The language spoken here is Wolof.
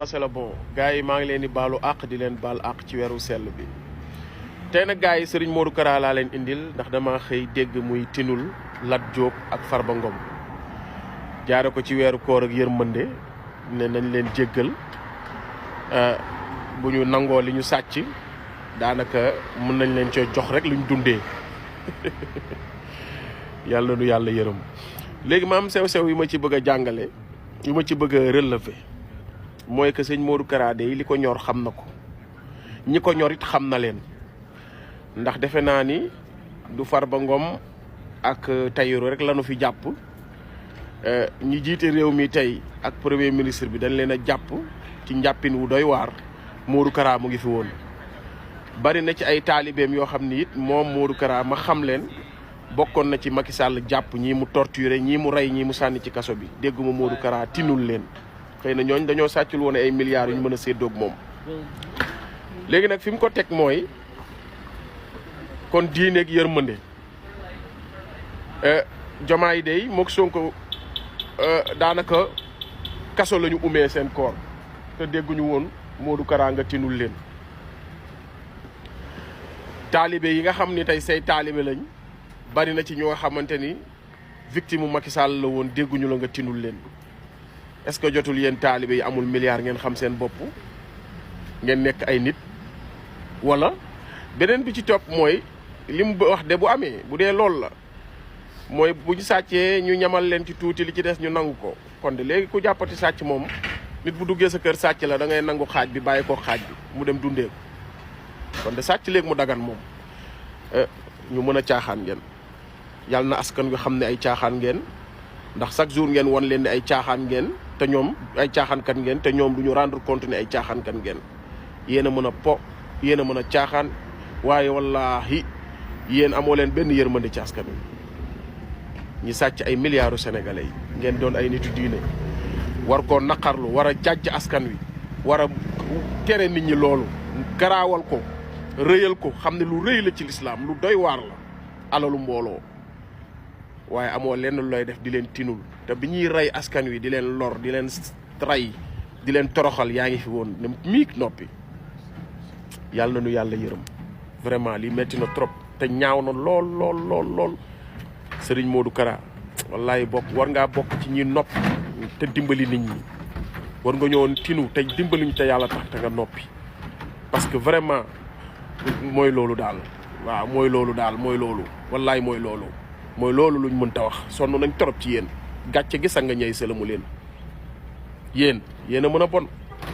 c'est la bon gars yi maa ngi leen di baalu àq di leen baal àq ci weeru sell bi tey nag gars yi Serigne Modou Kara laa leen indil ndax dama xëy dégg muy tinul Lat Diop ak Farba Ngom jaare ko ci weeru koor ak yërmande ne nañ leen jéggal bu ñu nangoo li ñu sàcc daanaka mën nañ leen cee jox rek luñ dundee yàlla nu yàlla yërëm léegi ma am sew-sew yu ma ci bëgg a jàngale yu ma ci bëgg a relever mooy que sëñ Modou Kara de li ko ñor xam na ko ñi ko ñor it xam na leen ndax defe naa ni du Farba Ngom ak Tahirou rek lañu fi jàpp ñi jiite réew mi tey ak premier ministre bi dañ leen a jàpp ci njàppin wu doy waar Modou Kara mu ngi fi woon bari na ci ay taalibeem yoo xam ni it moom Modou Kara ma xam leen bokkoon na ci Macky Sall jàpp ñii mu torturé ñii mu rey ñii mu sànni ci kaso bi dégguma Modou Kara tinul leen xëy na ñooñ dañoo sàccul woon ay milliards yu ñu mën a séddoog moom léegi nag fi mu ko teg mooy kon diineeg yërmande Diomaye day mook Sonko daanaka kaso la ñu umee seen koor te dégguñu woon Modou Kara nga tinul leen taalibe yi nga xam ni tey say taalibe lañ bari na ci ñoo xamante ni victime mu Macky Sall la woon dégguñu la nga tinul leen est-ce que jotul yéen taalibe yi amul milliard ngeen xam seen bopp ngeen nekk ay nit wala beneen bi ci topp mooy li mu wax de bu amee bu dee loolu la mooy bu ñu sàccee ñu ñamal leen ci tuuti li ci des ñu nangu ko kon de léegi ku jàppati sàcc moom nit bu duggee sa kër sàcc la da ngay nangu xaaj bi bàyyi ko xaaj bi mu dem dundee ko kon de sàcc léegi mu dagan moom ñu mën a caaxaan ngeen yàlla na askan wi xam ne ay caaxaan ngeen ndax chaque jour ngeen won leen ne ay caaxaan ngeen te ñoom ay caaxaankat ngeen te ñoom du ñu rendre compte ne ay caaxaankat ngeen yéen a mën a po yéen a mën a caaxaan waaye wallaahi yéen amoo leen benn yërmande ci askan wi ñi sàcc ay milliards sénégalais yi ngeen doon ay nitu diine war koo naqarlu war a jàjj askan wi war a tere nit ñi loolu garaawal ko rëyal ko xam ne lu rëy la ci lislaam lu doy waar la alalu mbooloo waaye amoo lenn looy def di leen tinul te bi ñuy rey askan wi di leen lor di leen rey di leen toroxal yaa ngi fi woon ne miig noppi yàlla na nu yàlla yërëm vraiment li metti na trop te ñaaw na lool lool lool lool Serigne Modou Kara wallahi war ngaa bokk ci ñi noppi te dimbali nit ñi war nga ñëwoon tinu te dimbali ñu te yàlla tax te nga noppi parce que vraiment mooy loolu daal waaw mooy loolu daal mooy loolu wallahi mooy loolu luñ mënta wax sonn nañ trop ci yéen gàcce gi sa nga ñëy sëlamu leen yéen a mën a bon